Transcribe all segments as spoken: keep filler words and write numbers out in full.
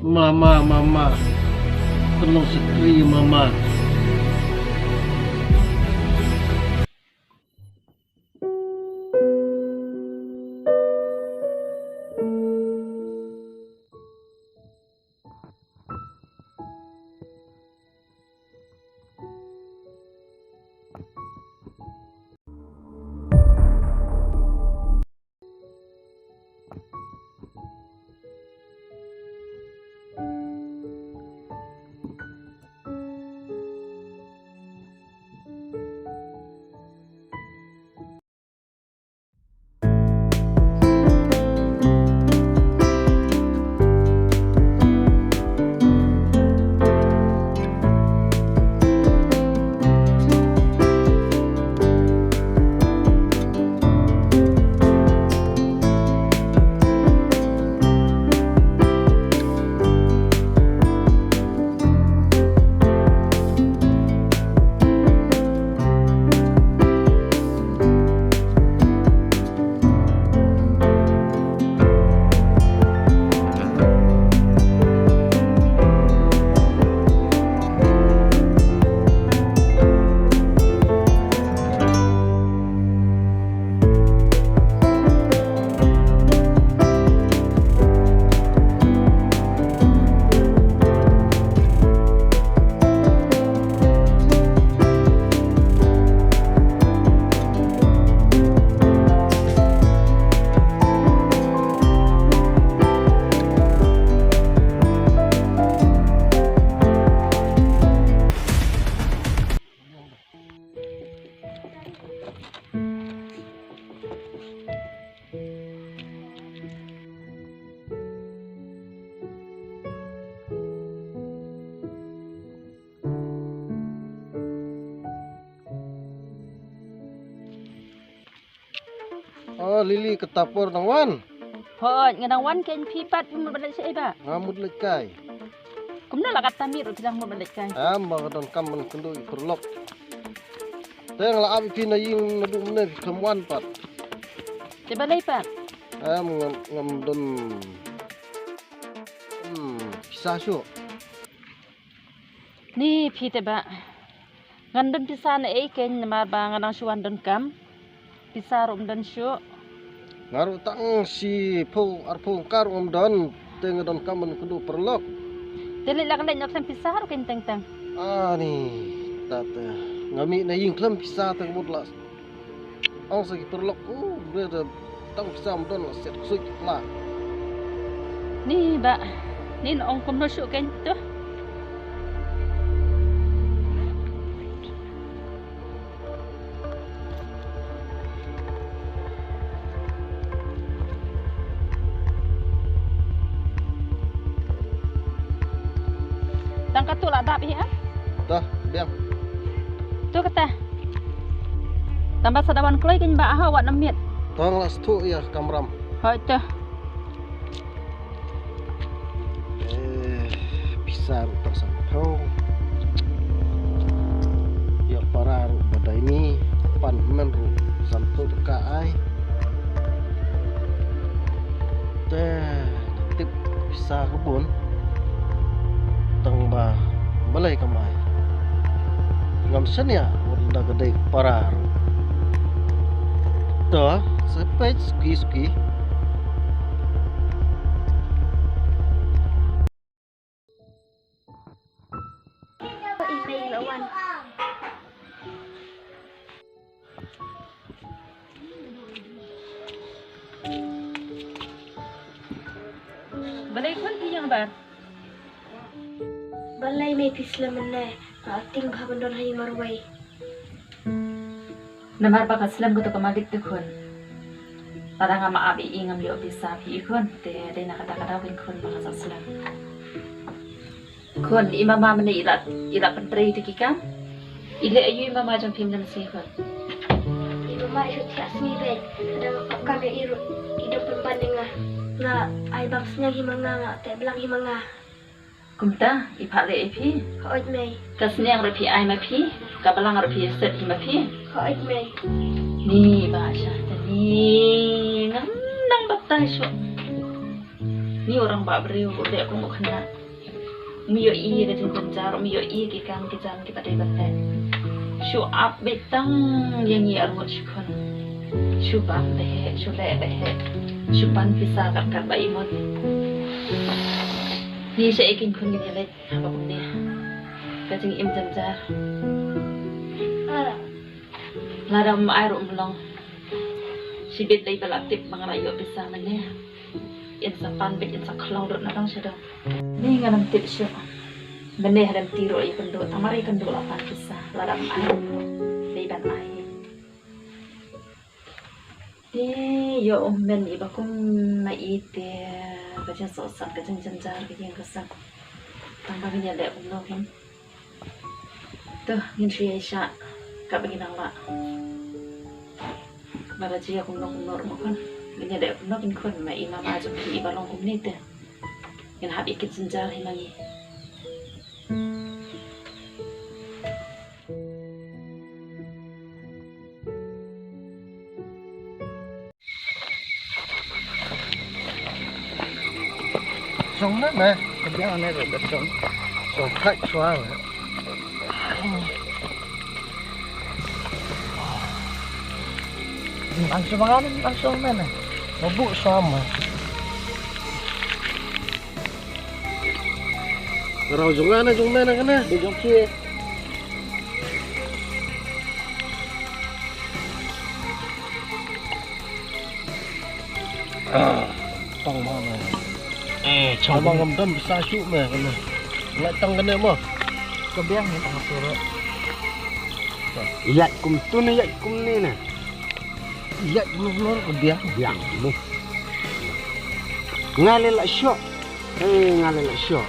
Mama, mama. Pynlong shakri mama. Oh, Lily, kata por dang wan. Hooid, nga dang wan kein, phi pat phi mut ban leit shaei ba? Nga mut leit kai. Kumno la katta miet ruh phi dang mut ban leit kai? Em, ba nga donkam ban kynduh ïa i paralok. Te nga la ap ïa phi na ïing naduh mynne phi khlem wan pat. Te balei pat? Em, ngam, ngam don, hmm, pisa shuh. Ni phi te ba. Ngan don pisa naei kein namar ba nga dang shu wan donkam. Pisa ruh ym don shuh. Nga ruh tang shiphew arphew ka ruh ngam don, te nga donkam ban kynduh paralok. Te leit la ka leit noh khlem pisa ruh kein teng teng. Ani, tate. Nga mih na ïing khlem pisa te ka mut la ong sa ki paralok, u, bre te tang pisa ym don, la siat ksuid ki pla. Ni ba, nin ong kumno shuh kein to. Tang katto la dap hi ah? Tah, biang. To kata. Tang ba sa da wan kloi kein ba, aha, wat na miet. Tang la sthu ïa kamram. Hooid to. Eh, pisa ruh tang sanphew. Ïa para ruh ba dei ni, pan men ruh sanphew tyngka ai. Te tip pisa ka bun. Tang ba balei kam ai. Ngam shaniah wat da ka dei para ruh. To, sa peit suki suki. Balei khun phi ïeng bar? Balei mei phi slem mynne? Nga tieng bha ban don ha ïing marwei. Namar ba ka slem kato ka malik te khun. Lada ngam ap ïa i ngam ïoh pisa phi i khun, te dei na kata ka daw kein khun ba nga sa slem. Khun, i mama mynne i la, i la pyntrei ïa ki kam. I leh aïu i mama jong phi mynne mynsngi khun? I mama i shu thiah sngi beit. Lada nga pap kam ïa i ruh, i dang pynban ïa nga. Nga ai bam sniang hi ma nga, nga teh blang hi ma nga. Kumta, i phah leh ïa phi? Hooid mei. Ka sniang ruh phi ai ma phi, ka blang ruh phi set hi ma phi? Hooid mei. Ni ba sha te ni, ngam nang batai shuh. Ïa u rangbah briew u leh kum u khynnah. Um ïohi ka jingjynjar, um ïohi ki kam ki jam kiba dei ban leh. Shu ap beit tang ïa ngi arngut shi khun. Shu bam beit, shu leh beit, shu pan pisa kat kat ba i mut. Ngi sha i khun ngin ïa leit haba kumne. Ka jingim jynjar. Lada um ai ruh um long. Shibit lei ba la tip ba nga la ïoh pisa mynne. In sa pan beit in sa khlaw lut na dang sha dang. Ni nga nam tip shuh. Mynne ha dang ti ruh ïa kynduh, tang mar ïa kynduh la pan pisa, lada um ai ruh lei ban ai. Te ïoh u hynmen iba kum ma i te ka jingsohsat ka jingjynjar ka jingkhuslai. Tang ba ngin ïa leh kumno hi. To ngin shu ïa shah kaba ngin nang lah. Lada jia kumno kumno ruh ma khun. Ngin ïa leh kumno kin khun ma i mama jong phi iba long kumne te. Ngin hap ïa ki jynjar hi ma ngi. Shong na me, ka biang ne da shong. Shong thait shuwa me. Nang shong ngan, nang shong me ne. Ba bu shuwa me. Rau jong nga na jong me na kane. Di jong ki. Ah, tang ma me. Eh, chong. Abang ngam don bisa shu me kane. Lai tang kane mo. Ka biang ni tang sura. Ïaid kum tu ne ïaid kum ni ne. Ïaid kum ni ka biang. Biang mo. Nga le la shoh. Eh, nga le la shoh.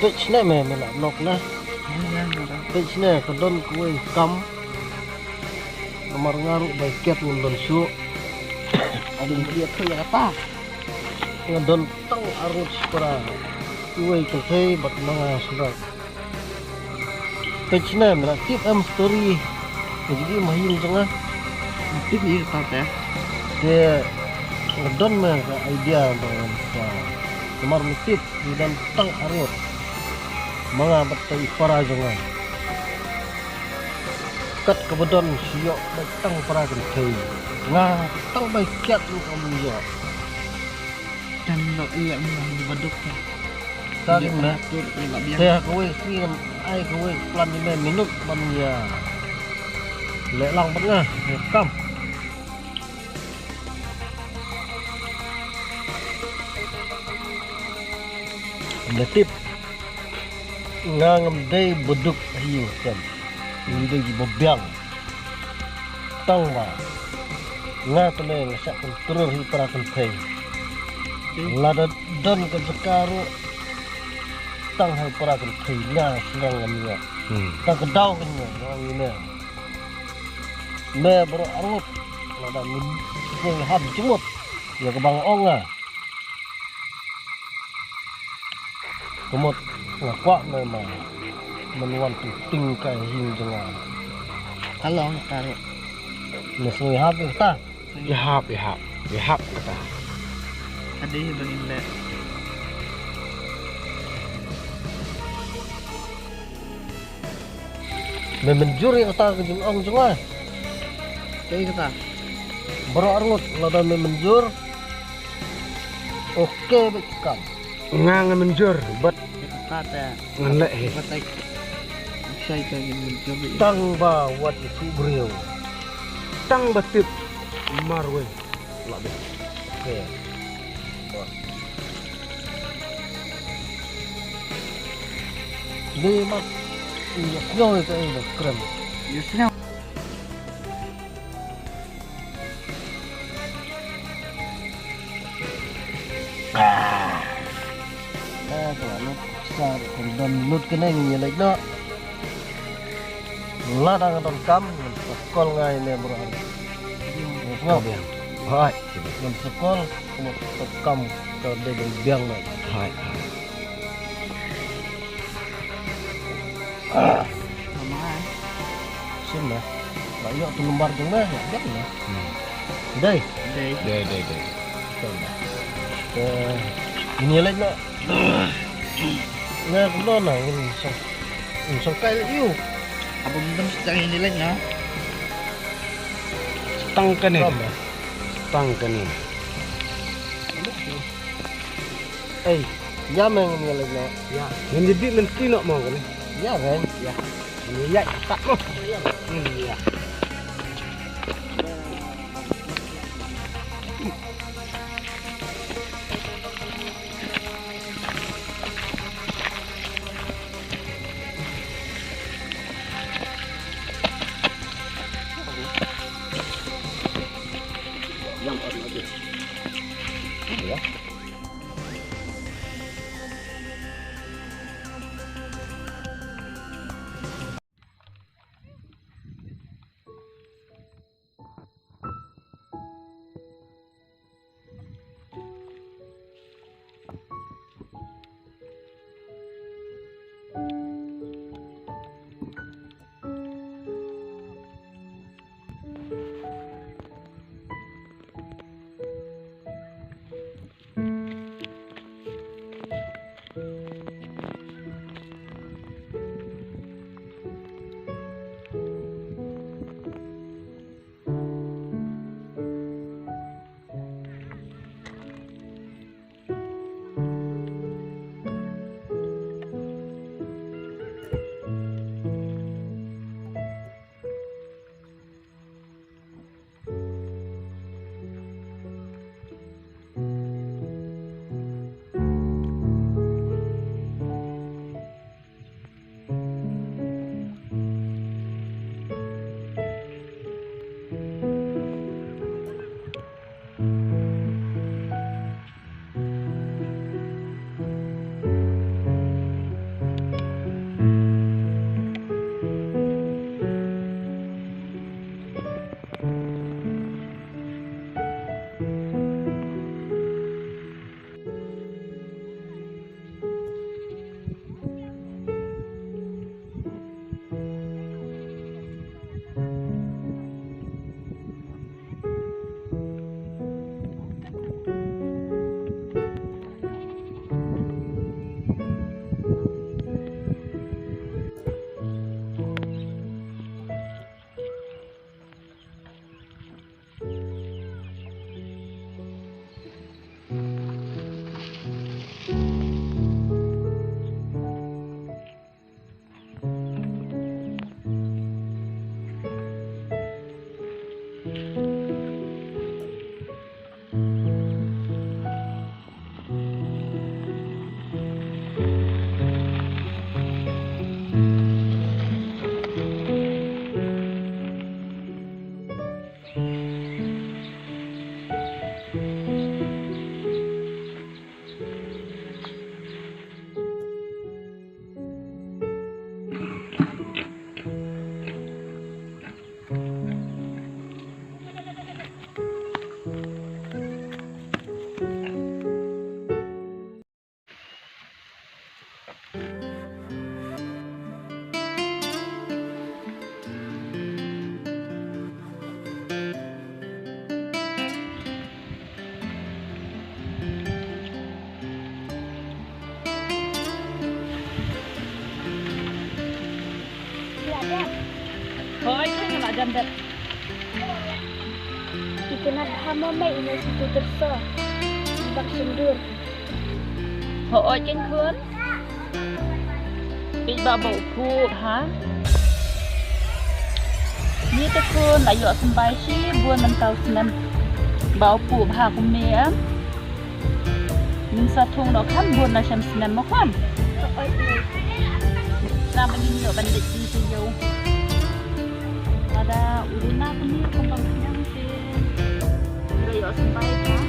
Peit shane me, me la nok na. Peit shane ka don kawei kam. Namar nga ruh bai kiad ngam don shuh. Adon kiad tu ïa kata. Nga don tang arngut shipara. Iwei kynthei bad manga shnong. Peit shane me la tip em story. Ka jingim ha ïing jong nga. Tip ïa kata te. Te nga don me ka idea ba ngan sa. Namar me tip ngi don tang arngut. Manga bad ka i para jong nga. Kat kaba don shu ïoh beit tang para kynthei. Nga tang bai kiad ruh kam ïoh. Kan lo ïa mo ba duk ka. Tarik na. Te ha kawei sngi ngan ai kawei plan ïa me minot ban ïa leh lang bad nga. Ïa kam. Ym da tip. Nga ngam dei ba duk ha ïing sem. Ngi dei kiba biang. Tang ba nga te me nga shah kyntrol hi para kynthei. Lada don ka jaka ruh tang ha para kynthei nga sdang ngam ïoh. Hmm. Tang ka daw ka nga ngam ïoh. Me baroh arngut lada me sdang hap jingmut ïa kaba nga ong nga. Ka mut nga kwah me ma men wan tu ting ka ïing jong nga. Ka long ka ruh. Me sngew ïahap ïa kata. Ïahap, ïahap, ïahap kata. Ka dei ba ngin leh. Me mynjur ïa kata ka jingong jong nga. Kaei kata? Baroh arngut lada me mynjur. Okay bad kam. Nga nga mynjur bad. Ïa kata te. Ngan leh hi. Batai. Shai ka ngin mynjur bad. Tang ba wat ïathuh briew. Tang ba tip marwei. Lah deh. Okay. Dei mat. Ïa sngew ïa ka ïa krem. Ïa sngew. Ah. Eh, ka lut sar, ka don lut kane ngi leit noh. Lada nga don kam, ngan sa call ngai ne bro. Ngan sa call. Hoi. Ngan sa call, ka mut ka kam ka dei ban biang ngai. Hoi, hoi. Mama. Sim na. Ba ïoh tu nombar jong me, ïa jong me. Hmm. Dei. Dei. Dei, dei, dei. Sim na. Eh, ini lagi na. Na, kumno na, ini song. Ini song kai lagi yuk. Apa belum sedang ini lagi na? Setang kane. Setang kane. Ei, ïa me ngan ïaleit noh. Ïa. Ngan ïa bit lynti noh mo kane. Ïa, Ren. Ïa. Ngan ïa tat mo. Ïa. Hmm, ïa. Ïa. Hooid, nga la jan dep. Itynnad bha mo mei, ine situ tyrso. Ibak syndur. Hooid kein khun. Peit ba u phuh bha. Ni te khun la ïoh symbai shibun mynta u snem. Ba u phuh bha kumne em. Ngin sa thung noh kham bun na shem snem mo khun. Sa ba ngin ïoh ban leit ding sha ïew. Lada u runa kumne kumba u snem te. Ngin ïoh symbai bha.